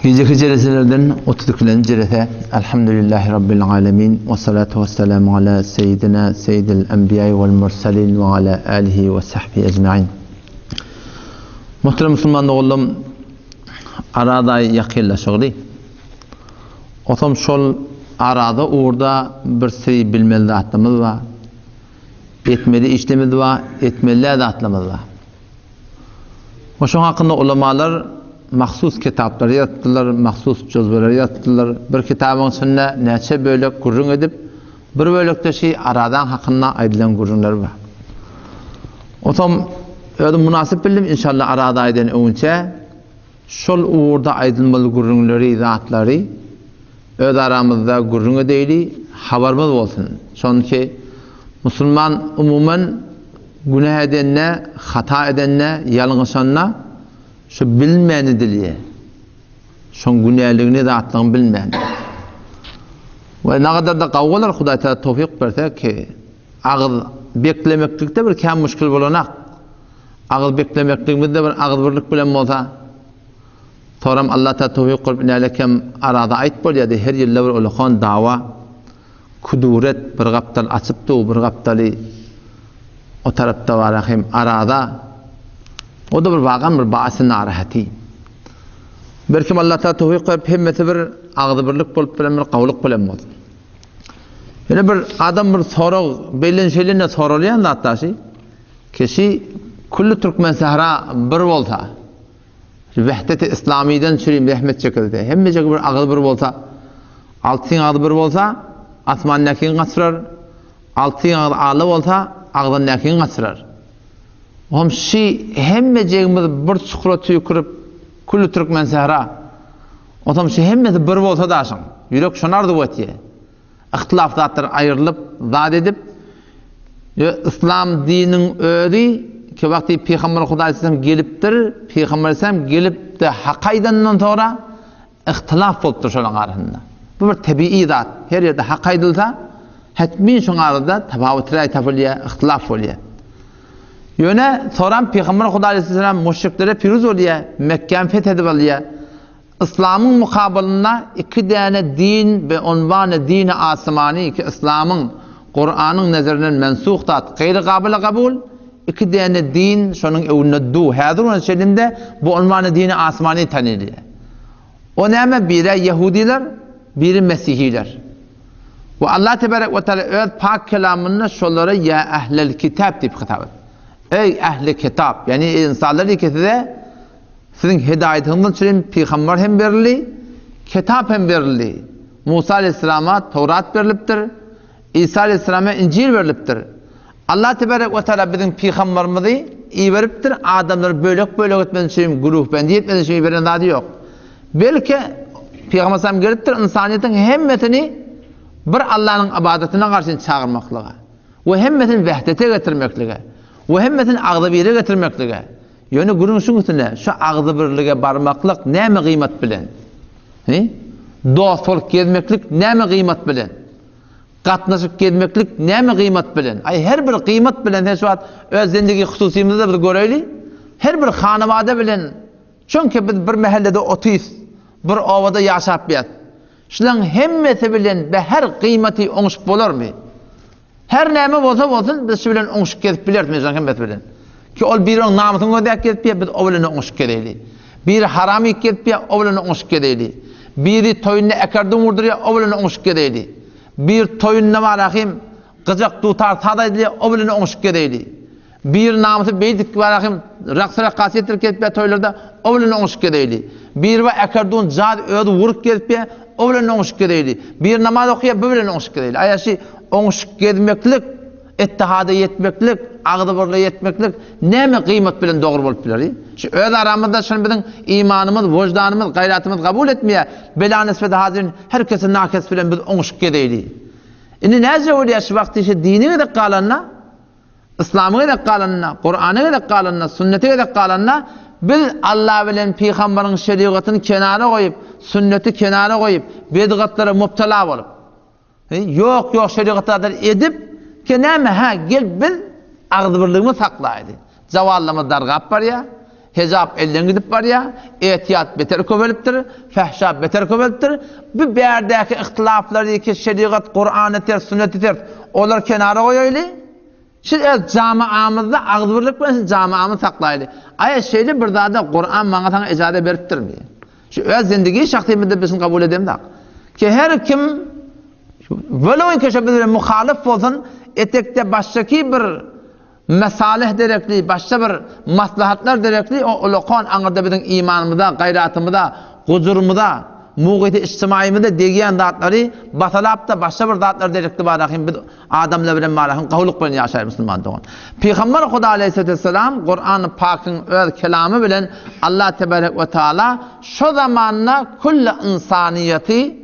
Gijeki jeleselerden 32-nji jelese. Elhamdülillahi Rabbil alemin. We salatu we selamu ala seýidina seýidil enbiýai wal mursalin we ala alihi we sahbihi ecmain. Muhterem musulman doganlarym, Araz aýy ýakynlaşygdy. Otam şol araza ugurda bir siri bilmeli zatlarymyz bar. Etmeli işlerimiz bar, etmeli däl zatlarymyz bar. We şoň hakynda ulamalar mahsus kitaplary ýazypdyrlar, mahsus jözweleri ýazypdyrlar. Bir kitabyň içinde näçe bölek gürrüň edip, bir bölekde şi arazaň hakynda aýdylan gürrüňler bar. Otam özüm mynasyp bildim, inşallah araza aýdan öňünçä Şol ugurda aýdylmaly gürrüňleri, zatlary öz aramyzda gürrüň edeýli, habarymyz bolsun. Şonki musulman umuman günä edende, hata edende, ýalňyşanda şu bilmän edilýär. Şoň günäligini, zatlygyny bilmän. We nagadarda gawy bolar Hudaý Tagala towfyk berse ki, agyz beklemeklikde bir kän muşkil bolanak. Agyz beklemekligimiz-de bir agzybirlik bilen bolsa, soram Allah Taala towfyk gylyp inälekem arada aýt bolýardy, her ýylda bir ulakan dawa, kuduret bir gapdal açyp dur, bir gapdaly o tarapda bar hem arada. O-da bir wagan bir baasy narahaty. Belkim Allah Taala towfyk berip hemmesi bir agzybirlik bolup bilen bir gawulyk bilen bolsun. Ýöne bir adam bir sorag bellen şeýle soralýan zatlar şi. Kişi külli türkmen sähra bir bolsa, wehdeti islamydan çürim zähmet çekilse, hemmejek bir agyz bir bolsa, altyň agzy bir bolsa, asman näkiň gaçyrar, altyň agzy ala bolsa, agzyn näkiň gaçyrar. Hom şi hemmejegimiz bir çukura tüýkürip, külli türkmen sähra, otam şi hemmesi bir bolsa daşyň, ýürek şony arzuw etýär. Yhtylaf zatlar aýrylyp, zat edip, we yslam dininiň özi ki wagty Pygamber Hudaý aleyhisselam gelipdir, Pygamber aleyhisselam gelip-de hak aýdandan soňra yhtylaf bolupdyr şolaryň arasynda. Bu bir tebigy zat. Her ýerde hak aýdylsa, hetmin şoň arada tapawut raý tapylýar, yhtylaf bolýar. Ýöne soram Pygamber Hudaý aleyhisselam müşriklere piruz bolýar, Mekgäni feth edip alýar. Yslamyň mukabylynda iki däne din be unwany dini asmany ki yslamyň, Kuranyň nezerinden mensuh zat, gaýry gabyly gabul, iki däne din şonuň öwünde du, häzir güne çenli-de bu unwany dini asmany tanylýar. O näme biri ýehudiler, biri mesihiler. We Allah tebarek we taala öz pak kelamynda şolara ýa ehlel kitap diýip hitap etdi. Eý ehli kitap, ýagny eý ynsanlar ki size Siziň hidaýatyňyz üçin pygamber hem berildi, kitap hem berildi. Musa aleýhissalama Towrat berlipdir, Isa aleýhissalama Injil berlipdir. Allah tebarek we taala biziň pygamberimizi iberipdir, adamlary bölek-bölek etmek üçin, güruhbendi etmek üçin iberen zady ýok. Belki Pygamber sallam gelipdir ynsanyýetiň hemmesini bir Allanyň ybadatyna garşy çagyrmaklyga we hemmesini wehdete getirmeklige we hemmesini agzybire getirmeklige. Ýöne gürrüň şuň üstünde, şu agzybirlige barmaklyk näme gyýmat bilen? He? Dost bolup gezmeklik näme gyýmat bilen? Gatnaşyp gezmeklik näme gyýmat bilen? Aý, her bir gyýmat bilen sen şu wagt öz zindigi hususymyzda bir göreýli. Her bir hanawada bilen, çünki biz bir mähellede otyrys, bir obada ýaşap ýas. Şulaň hemmesi bilen be her gyýmaty oňşup bolarmy? Her näme bolsa bolsun, biz şu bilen oňşup gezip bileris, men şolaryň hemmesi bilen. Ki ol biri oň namysyny gözläp gezip ýör, biz o bilen oňşup gezeýli. Biri haram iýip gezip ýör, o bilen oňşup gezeýli. Biri toýunda äkerdum urdurýar, o bilen oňşup gezeýli. Biri toýunda bar ahim, gyjak, dutar, saz aýdylýar, o bilen oňşup gezeýli. Biri namysy beýdip bar ahim, raks-rakkasy etdirip gezip ýör toýlarda, o bilen oňşup gezeýli. Biri bar äkerdun, jaz özi urup gezip ýör, o bilen oňşup gezeýli. Biri namaz okaýar, bu bilen oňşup gezeýli. Aýa şi oňşup gezmeklik, ittihada ýetmeklik, agzybirlige ýetmeklik näme gyýmat bilen dogry bolup biler? Şu öz aramyzda şuny biziň imanymyz, wyždanymyz, gaýratymyz kabul etmeýär. Bela nisbeti hazirin her kesi nakes bilen biz oňşup gezeýli. Indi näce bolýar şu wagty şu dini gezek galanda? Yslama gezek galanda, Kurana gezek galanda, sünnete gezek galanda biz Allah bilen pygambaryň şerigatyny kenara goýup, sünneti kenara goýup, bedgatlara mubtala bolup, ýok ýok şerigatlardan edip, ki näme hä gel biz agzybirligimizi saklaýly. Jawallamyz dargap barýar. Hejap elden gidip barýar, ehtiyat beter köpelipdir, fähşa beter köpelipdir. Bu bärdäki yhtylaplary ki şerigat Kurana ters, sünnete ters, olary kenara goýaýly. Şu öz jamaamyzda agzybirlik bilen şu jamaamyzy saklaýly. Aýa şeýle bir zada Kuran maňa saňa ejaza beripdirmi? Şu öz zindigi şahsymyzda biz şuny kabul edemzok. Ki her kim welew ki şo biz bilen muhalyf bolsun, etekde başdaky bir Mesalyh derekli, başga bir maslahatlar derekli o ulakan aňyrda biziň imanymyza, gaýratymyza, gujurymyza, mugyty içtimaýymyza degýän zatlary basalap-da başga bir zatlar derekli barahym biz adamlar bilen barahym gowulyk bilen ýaşaýar musulman dogan. Pygamber Huda aleýhissalatu wessalam Kurany Pakyň öz kelamy bilen Allah tebarek we taala şo zamanda külli ynsanyýeti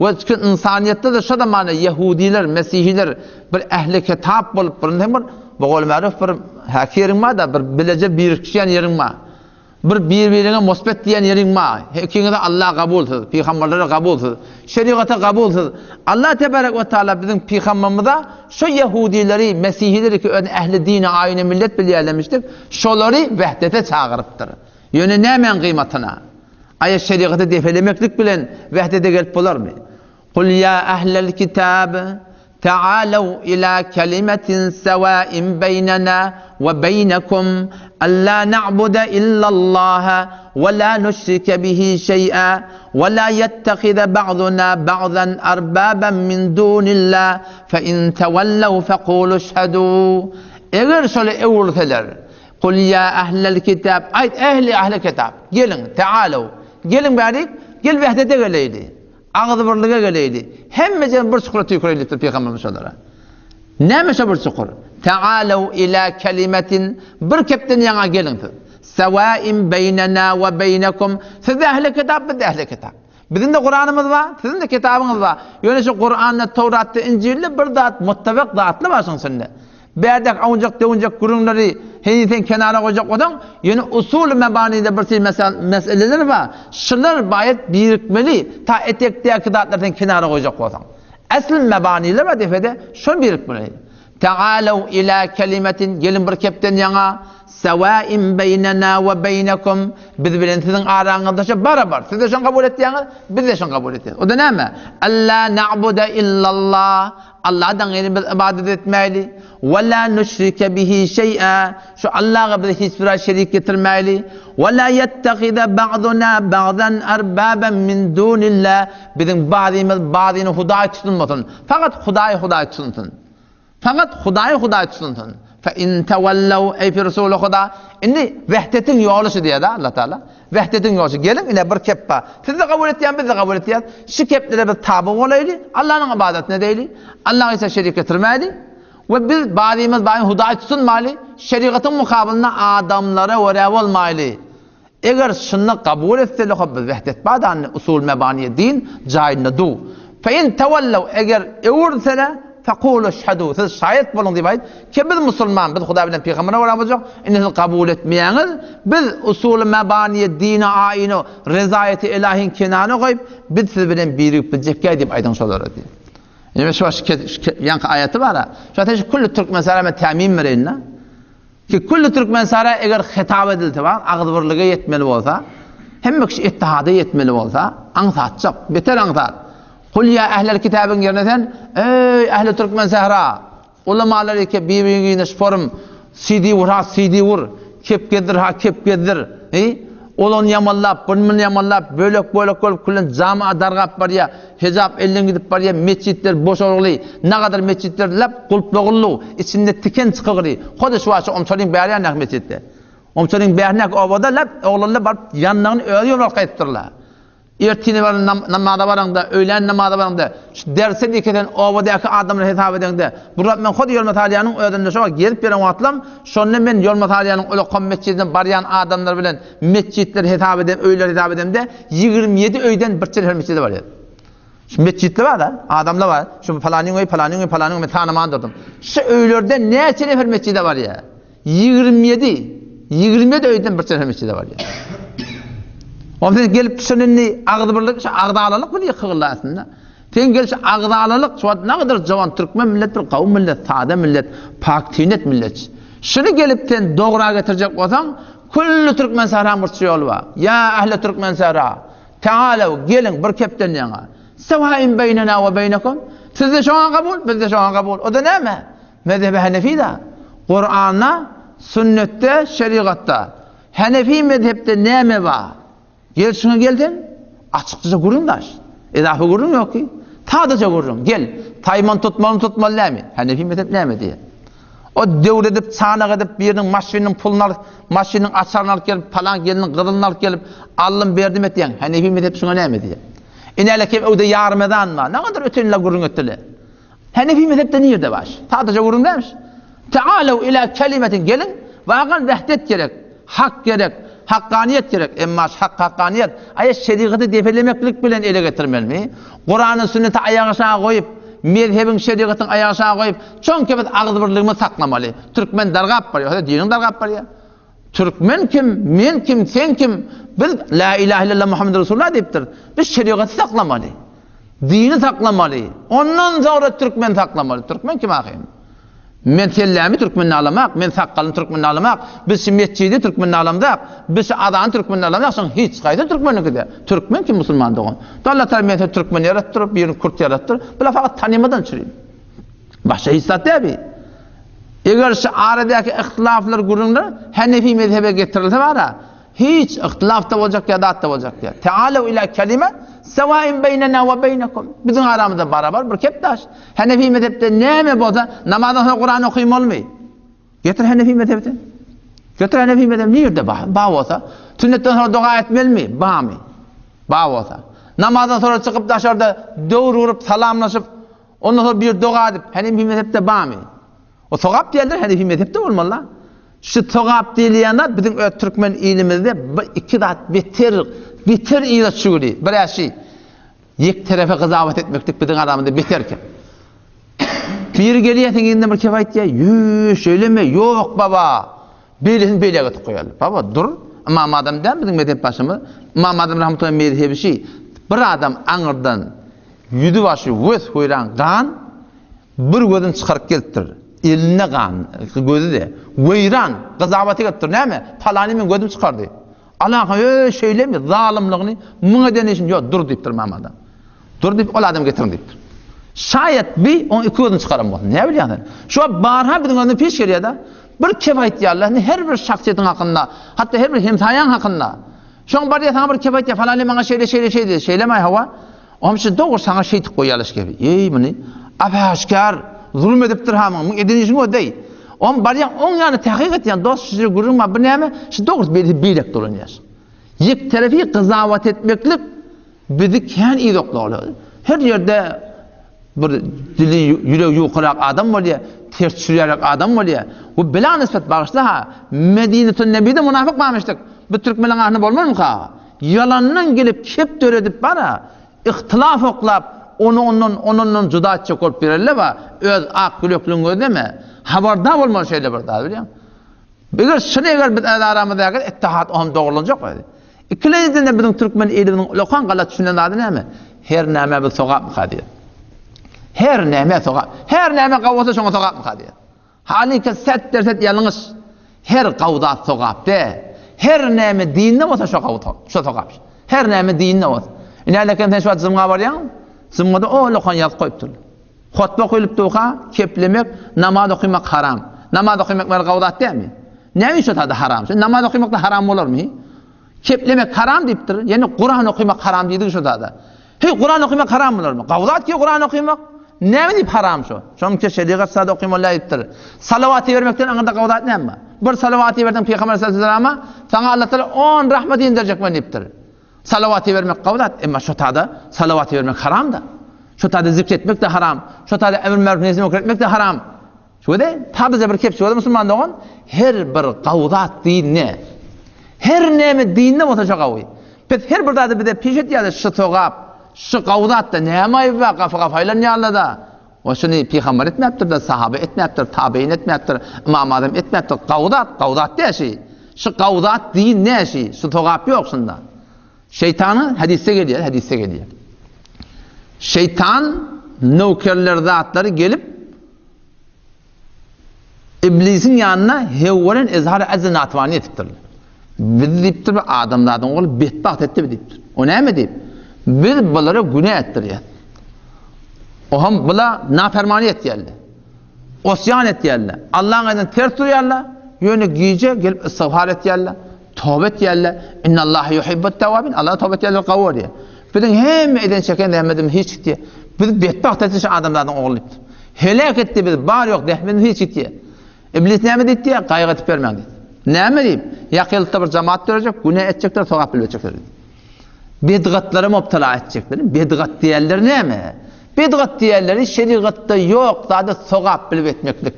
We çünki ynsanyýetde-de şo zamanda ýehudiler, mesihiler bir ähli kitap bolup bir hem bir bogolmaruf bir häki ýeriň bar-da, bir bileje birikişýän ýeriň bar. Bir bir-biriňe musbet diýen ýeriň bar. Ikiňize Alla kabulsyz, pygamberlere kabulsyz, şerigata kabulsyz. Allah tebarek we taala biziň pygamberimize şo ýehudileri, mesihileri ki öz ähli dini, aýyny, millet bilýärlemişdik, şolary wehdete çagyrypdyr. Ýöne nämäň gymatyna? Aýa şerigaty depelemeklik bilen wehdede gelip bolarmy? Kul ýa ählel kitab, ta'alew ila kelimetin sewain beýnena we beýnekum, alla na'bude illallaha we la nüşrike bihi şeý'a we la ýettehize ba'zuna ba'zan arbaban min dunillah fe in tewellew fekulu şhedû. Eger şola öwrülseler, Kul ýa ählel kitap, aýt, ähli ähli kitap, geliň, tealew, geliň bärik, gel wehdete geleýli, agzybirlige geleýli, hemmejigem bir çukura tüýküreýli diýipdir Pygamberimiz şolara. Näme şo bir çukur? Tealew ila kelimetin, bir kepden ýaňa geliň siz. Sewain beýnena we beýnekum, siz-de ähli kitap, biz-de ähli kitap. Biziň-de Kuranymyz bar, siziň-de kitabyňyz bar. Ýöne şu Kuranda, Towratda, Injilde bir zat muttabak zatly bar şoň içinde. Bärdek awunjak-döwünjek gürrüňleri heniz sen kenara goýjak bolsaň, ýöne usuly mebanide bir sürü meseleler bar. Şular baýat birikmeli, ta etekdäki zatlary sen kenara goýjak bolsaň. Esl mebaniler bar depede, şol birikmeli. Ta'alew ila kelimetin, geliň bir kepden ýaňa, sewain beýnena we beýnekum, biz bilen siziň araňyzda şo barabar, siz-de şony kabul etýäňiz, biz-de şony kabul etýäs. O-da näme? Alla na'bude illallah, Allahdan gaýry biz ybadat etmäýli, we la nüşrike bihi şeý'a, şu Allaha biz hiç bir zat şerik getirmäýli, we la ýettehize ba'duna ba'dan arbaban min dunillah, biziň bazymyz bazyny hudaý tutunmasyn, fakat Hudaý hudaý tutunsyn. Fakat Hudaý Hudaý tutunsyn. Fe in tewellew eý Resuly Huda, indi wehdetiň ýoly şu diýýär-de Allah Taala. Wehdetiň ýoly şu. Geliň ine bir kep bar. Siz-de kabul etýän, biz-de kabul etýäs. Şu keplere biz taby bolaýly, Allanyň ybadatyny edeýli. Allaha hiç şerik getirmäýli. We biz bazymyz bazyny Hudaý tutunmaly, şerigatyň mukabylynda adamlara görä bolmaýly. Eger şuny kabul etseler hop biz wehdet badany usul mebaniýe din jaýynda du. Fe in tewellew eger öwürseler fekulu eşhedü siz şaýat boluň diýip aýt ki biz musulman biz Hudaý bilen pygambere görä boljak indi siz kabul etmeýäňiz biz usul mebaniýe dini aýyny rezaýeti elahiň kenana goýup biz siz bilen birigip biljekgä diýip aýdyň şolara diýip. Indi şu ýaňky aýaty bara. Şu şu külli Türkmenistana men tämim bereýin-de. Ki külli Türkmenistana eger hitap edilse bar, agzybirlige ýetmeli bolsa, hemme kişi ittihada ýetmeli bolsa, aňsatjak, beter aňsat. Kul ýa ählel kitabyň ýerine sen, eý ähli Türkmensähra, ulamalar eke bir-biriňe şporum, CD wur ha CD wur, kep gezdir ha kep gezdir, eý, ol ony ýamanlap, bu muny ýamanlap, bölek-bölek bolup küllen jama dargap barýar, Hijap elden gidip barýar, metjitler boşalgly, nagadar metjitler lap gulplagylly, içinde tiken çykygly, hody şu wagt şu Omçalyň bäri ýanyndaky metjitde. Omçalyň bärindäki obada lap oglanlar baryp ýanlaryny özi ýolbaryp gaýdypdyrlar. Ertine baran namaza baraňda, öýlän namaza baraňda, şu derse dikelen obadaky adamlary hesap edeňde, bir wagt men hody Ýolmasalýanyň özünde şo wagt gezip ýören wagtlam, şonda men Ýolmasalýanyň ulakan metjidine barýan adamlar bilen Metjitleri hesap eden, öýleri hesap edemde 27 öýden bir çen metjide barýar. Şu metjitler bar-da, adamlar bar. Şu palanyň öýi, palanyň öýi, palanyň öýi men tanaman durdum. Şu öýlerden näçe nefer metjide barýar? 27. 27 öýden bir çen metjide barýar. Onda sen gelip düşen indi agzybirlik, şu agzalalyk bilen ýykyldy aslynda. Sen gelip şu agzalalyk, şu wagt nägadar jawan türkmen millet bir gawy millet, sada millet, pak tüýnet millet. Şuny gelip sen dogra getirjek bolsaň, Külli Türkmen sähraň burçy ýoly bar. Ýa ähli Türkmen sähra, Tealew, geliň, bir kepden ýaňa. Sewain beýnena we beýnekum. Sizde şoňa kabul, bizde şoňa kabul. O-da näme? Mezhebi Hanefi-da. Kuranda, sünnetde, şerigatda. Hanefi mezhepde näme bar? Gel şuňa gel sen. Açykça gürrüň daş. Edafa gürrüň ýok ki. Sadaja gürrüň. Gel. Taýman tutmalymy tutmaly dälmi? Hanefi mezhep näme diýýär? O döwür edip, çanak edip, biriniň maşynynyň puluny alyp, maşynynyň açaryny alyp gelip, palan gelniň gyzylyny alyp gelip, aldym berdim etýäň. Hanefi mezhep şuňa näme diýýär? Ine kem öwde ýarmezan bar. Nägadar öten ýyla gürrüň etdiler. Hanefi mezhepde nirde bar? Sadaja gürrüň dälmiş. Tealew ila kelimetin geliň, wagan wehdet gerek, hak gerek, hakganiýet gerek. Emma hak hakganiýet aýa şerigaty depelemeklik bilen ele getirmelimi? Kurany sünneti aýak aşagy goýup, mezhebiň şerigatyň aýak aşagy goýup, çonki biz agzybirligimizi saklamaly. Türkmen dargap barýar, hä diniň dargap barýar. Türkmen kim, men kim, sen kim? Biz la ilahe illallah Muhammed Resulullah diýipdir. Biz şerigaty saklamaly. Dini saklamaly. Ondan soňra türkmen saklamaly. Türkmen kim ahym? Men sellämi türkmenden alamak, men sakgalyny türkmenden alamak, biz şu metjidi türkmenden alamzak, biz şu azany türkmenden alamzak, şoň hiç haýsy türkmeniňki däl. Türkmen kim musulman dogan? Allah Taala men seni türkmen ýaratdyr, birini kürt ýaratdyr. Bular fakat tanymadan çüri. Başga hiç zat däl bi. Eger şu aradaky ihtilaflar gürrüňler Hanefi mezhebe getirilse bara, Hiç yhtylaf-da boljak ýa zat-da boljak däl. Tealew ila kelime sewain beýnena we beýnekum. Biziň aramyzda barabar bir kep daş. Hanefi mezhepde näme bolsa, namazdan soň Kuran okymalymy? Getir Hanefi mezhepde. Getir Hanefi mezhep nirde bar? Bar bolsa, sünnetden soň doga etmelimi? Barmy? Bar bolsa. Namazdan soň çykyp daşarda döwür urup salamlaşyp, ondan soň bir doga edip, Hanefi mezhepde barmy? O sogap diýenler Hanefi mezhepde bolmaly-la. Şu sogap diýilýän zat biziň öz türkmen ilimizde bir iki zat beter beter yza çüwdi. Bir-ä şi ýek terefe gyzawat etmeklik biziň aramyzda beter eken. Biri gelýär seň ýerinden bir kep aýtýar, Ýü, şeýlemi? Ýok baba. Beýlesini beýläge tutup goýarlar. Baba, dur. Ymam Adam däl biziň mezhep başymyz. Ymam Adam rahmetullahi mezhebi şi. Bir adam aňyrdan ýüzi başy wes-weýran gan Bir gözüni çykaryp gelipdir. Elinde gan, gözi-de. Weýran, gyzabata gelipdir. Näme? Palany meň gözüm çykardy. Alaha, öý, şeýlemi? Zalymlygyny, muň eden işini, ýok, dur diýipdir Mamada. Dur diýip, ol adamy getiriň diýipdir. Şaýat bi, oň iki gözüni çykaran bolsun. Näme bilýäň sen? Şu wagt barha biziň özümize peş gelýär-de. Bir kep aýtýarlar, indi her bir şahsyýetiň hakynda, hatda her bir hemsaýaň hakynda. Şoň barýar saňa bir kep aýtýar, palany maňa şeýle, şeýle, şeýle diýdi. Şeýlemi-aý, hawa? Omşy dogry saňa şeýdip goýýarlar şu gepi. Eý muny ap-äşgär zulum edipdir ha muň, muň eden işiň o deý. Om barýaň oň ýanyna takyk etýäň, dost şu ýerde gürrüň bar, bu näme? Şu dogrusy beýlesi beýlek dolanýar. Ýek terefi gyzawat etmeklik bizi kän yzoklarlar. Her ýerde bir dili ýüregi ýukarak adam bolýar, ters çürýärek adam bolýar. Bu bela nisbet bagyşla ha, Medinetun Nebide munafyk barmyşdyk. Bu türkmenleň arasynda bolmazmyka? Ýalandan gelip kep döredip bara, yhtylaf oklap, ony ondan, ony ondan juda etjek bolup ýörelle ba, öz ak ýürekligiňi gözleme. Habardar bolmaly şeýle bir zat, bilýäňmi? Eger şuny eger biz öz aramyzda eger ittihat oňam dogrulanjak özi. Ikilenjiden-de biziň türkmen ilimiziň ulakan galat düşünen zady näme? Her nämä biz sogapmyka diýýär. Her nämä sogap. Her näme gawy bolsa şoňa sogapmyka diýýär. Halyka set derset ýalňyş. Her gawy zat sogap dä. Her näme dinde bolsa şo gawy şo sogap. Her näme dinde bolsa. Ine lekin sen şu wagt jymga barýaň, jymgada o lokan ýazyp goýupdyr. Hutba okylyp durka keplemek, namaz okymak haram. Namaz okymak beri gawy zat dälmi? Näme üçin şo zada haram? Şo namaz okymak da haram bolarmy? Keplemek haram diýipdir. Ýani Kuran okymak haram diýdigi şo zada. Heý, Kuran okymak haram bolarmy? Gawy zat ki Kuran okymak. Näme diýip haram şo? Şonuň üçin şerigat sada okymaly diýipdir. Salawat ibermekden aňyrda gawy zat näme bar? Bir salawat iberseň Pygamber sallallahu aleyhi ve selleme saňa Allah Taala 10 rahmet inderjek men diýipdir. Salawat ibermek gawy zat, emma şo tada salawat ibermek haram-da. Şo tada zikr etmek de haram. Şo tada emr maruf nehi münker etmek de haram. Şöyle tabize bir kepçe bolsa musulman dogan her bir gawy zat dinde. Her näme dinde bolsa şo gawy. Biz her bir zady bize piş etýärler şu sogap, şu gawy zatda näme aýby bar gapy gapy aýlanýarlar-da. O şuny pygamber etmäpdir-de, sahaba etmäpdir, tabein etmäpdir, ymam azam etmäpdir. Gawy zat, gawy zat däl şi. Şu gawy zat din däl şi. Şu sogap ýok şunda. Şeýtanyň hadysda gelýär, hadysda gelýär. Şeýtan nökerler zatlary gelip Iblisiň ýanyna hewwelen izhar azz natwany etipdirler. Biz diýipdir, bir adamzadyň ogly betbagt etdi diýipdir. O näme diýip? Biz bulara günä etdirýäs. Oham bula napermany etýärler. Osýan etýärler. Allaň aýdan ters durýarlar. Ýöne gije gelip istigfar etýärler. Toba etýärler. Innallaha yuhibbut tawabin. Allah toba etýärler gawy görýär. Biziň hemme eden çeken zähmetimiz hiç gitýär. Biz betbagt etdi şu adamzadyň ogly diýipdir. Heläk etdi biz bar ýok zähmetimiz hiç gitýär. Iblis näme diýdi diýýär? Gaýgy edip bermäň diýdi. Näme diýip? Ýakylykda bir jemaat dörejek, günä etjekler, sogap bilip etjekler diýdi. Bedgatlara mubtala etjekler. Bedgat diýenler näme? Bedgat diýenleri şerigatda ýok zady sogap bilip etmeklik.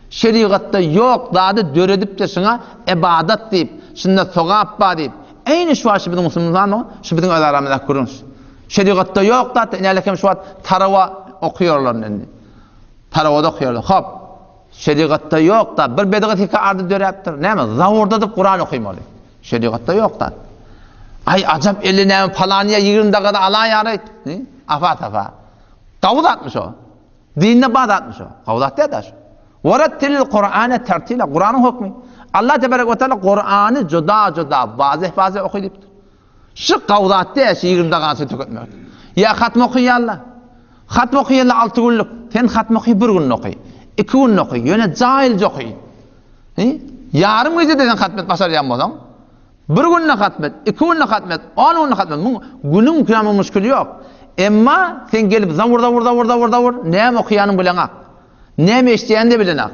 Şerigatda ýok zady döredip-de şuňa ybadat diýip, şunda sogap bar diýip. Eýni şu wagt şu biziň musulmanlar, şu biziň öz aramyzdaky gürrüň. Şerigatda ýok zat, ine şu wagt tarawa okuýarlar indi. Tarawada okuýarlar. Hop. Şerigatda ýok-da, bir bedgat hika ady döräpdir. Näme, zawurdadyp Kuran okymaly. Şerigatda ýok-da. Aý, ajap elli näme palanyýa 20 dagada alaýar-aý. Afa-safa. Gawy zatmy şo? Dinde bar zatmy şo? Gawy zat däl-dä şo. Warattilil Kur'ane tertila. Kuranyň hökmi. Allah tebarek we taala Kurany juda-juda wazeh-wazeh oky diýipdir. Şu gawy zat däl şu 20 dagany töketmek. Ýa hatm okaýarlar. Hatm okaýarlar 6 günlük. Sen hatm oky bir gün oky. 2 gün oky. Ýöne jaýylja oky. He? Ýarym gijede sen hatm et başarýan bolsaň, bir günde hatm et, 2 günde hatm et, 10 günde hatm et. Muň günüň kıýamyň müşkili ýok. Emma sen gelip zawur zawur zawur zawur zawur näme okaýanyň bileňak. Näme eşidýäni-de bilenak.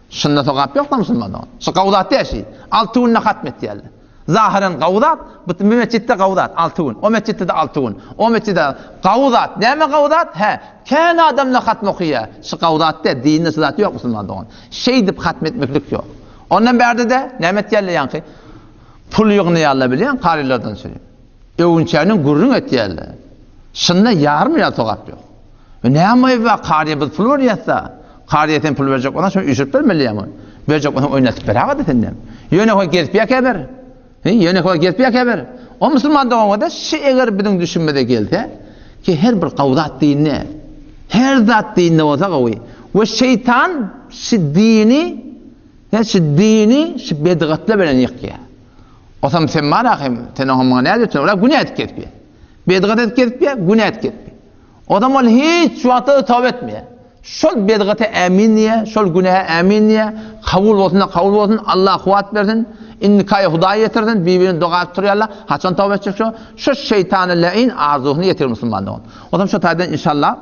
Şunda sogap ýok-da musulmanda. Şu gawy zat däl şi. 6 günde hatm etýärler. Zahyran gawy zat, bu metjitde gawy zat, 6 gün. O metjitde-de 6 gün. O metjitde gawy zat. Näme gawy zat? Hä, kän adamlar hatm okaýar. Şu gawy zat däl, dinde şu zat ýok musulman dogan. Şeýdip hatm etmeklik ýok. Ondan bärde-de näme etýärler ýaňky? Pul ýygnaýarlar bilýän karylardan şeýle. Öwünçägini gürrüň etýärler. Şunda ýarym ýa sogap ýok. E näme aýyp bar, karyýa biz pul berýäs-da. Karyýa sen pul berjek bolsaň, şony üýşürip bermeli ýa muny. Berjek bolsaň oýnatyp berägede sen näme. Ýöne hoý gezip ýa ber. He, ýöne hoý gezip ýa ber. O musulman dogan-da şi eger biziň düşünmeze gelse, ki her bir gawy zat dinde, her zat dinde bolsa gawy. We şeýtan şi dini, he şi dini şi bedgatlar bilen ýykýar. Osam sen bar ahim, sen oňa muňa nädip sen, olar günä edip gezip ýa. Bedgat edip gezip ýa, günä edip gezip ýa. Odam ol hiç wagtda-da toba etmeýär. Şol bedgata ämin diýýär, şol günähe ämin diýýär. Kabul bolsun-da kabul bolsun, Allah kuwwat bersin. Indiki aýa Hudaý ýetirsin, bir-birine doga edip turýarlar. Haçan toba etjek şo? Şu şeýtany läin arzuwyny ýetir musulman dogan. Onsoň şu taýdan inşallah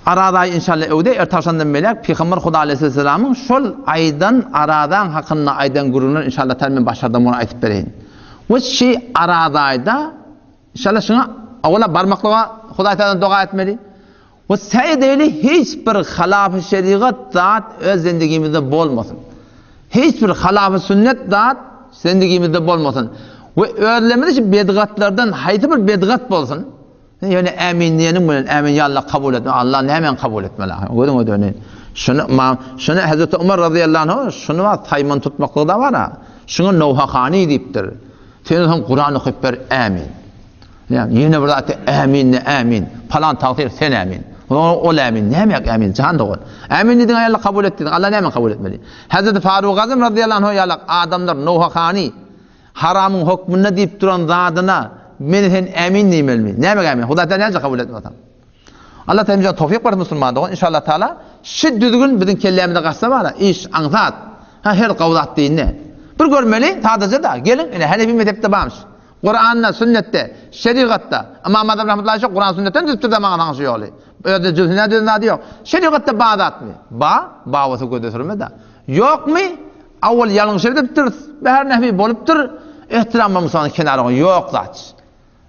Araz aýy inşallah öwde ertagşamdan beläk Pygamber Huda aleýhissalamyň şol aýdan Arazaň hakynda aýdan gürrüňler inşallah taala men başardym ony aýtyp bereýin. We şi Araz aýda Inşallah şuňa owala barmaklyga Hudaý Tagaladan doga etmeli. We säý edeli hiç bir halafy şerigat zat öz zendigimizde bolmasyn. Hiç bir halafy sünnet zat zendigimizde bolmasyn. We özlerimizi şu bedgatlardan haýsy bir bedgat bolsun, ýöne ämin diýeniň bilen ämin ýa Allah kabul etme, Allah nämäni kabul etmeli ahyr. Gözüň ödeni. Şuny ma şuny Hazreti Umar razyýallahu anhu şuny bar saýman tutmaklygy da bar ha. Şuňa nowhahani diýipdir. Sen hem Kuran okyp ber, ämin. Ýa ýene bir zat ämin ne ämin. Palan tagsyr sen ämin. Ol ämin, näme ämin jan dogan. Ämin diýdiň Allah kabul etdi. Allah näme kabul etmeli? Hazreti Faruk Azam radıyallahu anh ýaly adamlar nowhahani haramyň hökmünde diýip duran zadyna men sen ämin diýmelimi? Näme ämin? Hudaý taala näme kabul etmese? Allah taala bize towfik bersin musulman dogan. Inşallah taala şu düzgün biziň kellämize gaçsa bara iş aňsat. Ha her gawy zat diýinde. Bir görmeli sadaja da geliň ine Hanefi mezhepde barmyş. Kuranda, sünnetde, şerigatda Imam Azam rahmetullahi şu Kur'an sünnetden düzüpdir de maňa şu ýoly. Özde jüzüne düzün zady ýok. Şerigatda ba zatmy? Ba, ba bolsa göze sürme da. Ýokmy? Awal ýalňyş edipdir, bäher nehwi bolupdyr. Ehtiram bolmasa kenara ýok zat.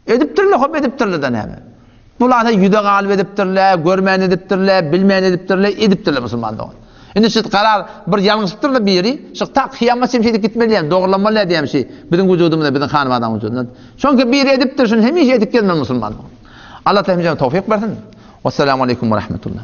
Edipdirler, hop edipdirler-de näme. Bular-da ýüze galyp edipdirler, görmän edipdirler, bilmän edipdirler, edipdirler musulman dogan. Indi şu karar bir ýalňyşypdyr-da biri, şu ta kyýamat çenli şeýdip gitmeli diýen, dogrulamaly diýen şey biziň wujudymyzda, biziň hanybadaň wujudynda. Çünki biri edipdir, şuny hemişe edip gezmeli musulman dogan. Allah hemmämize towfik bersin. Wassalamu aleýkum we rahmetullah.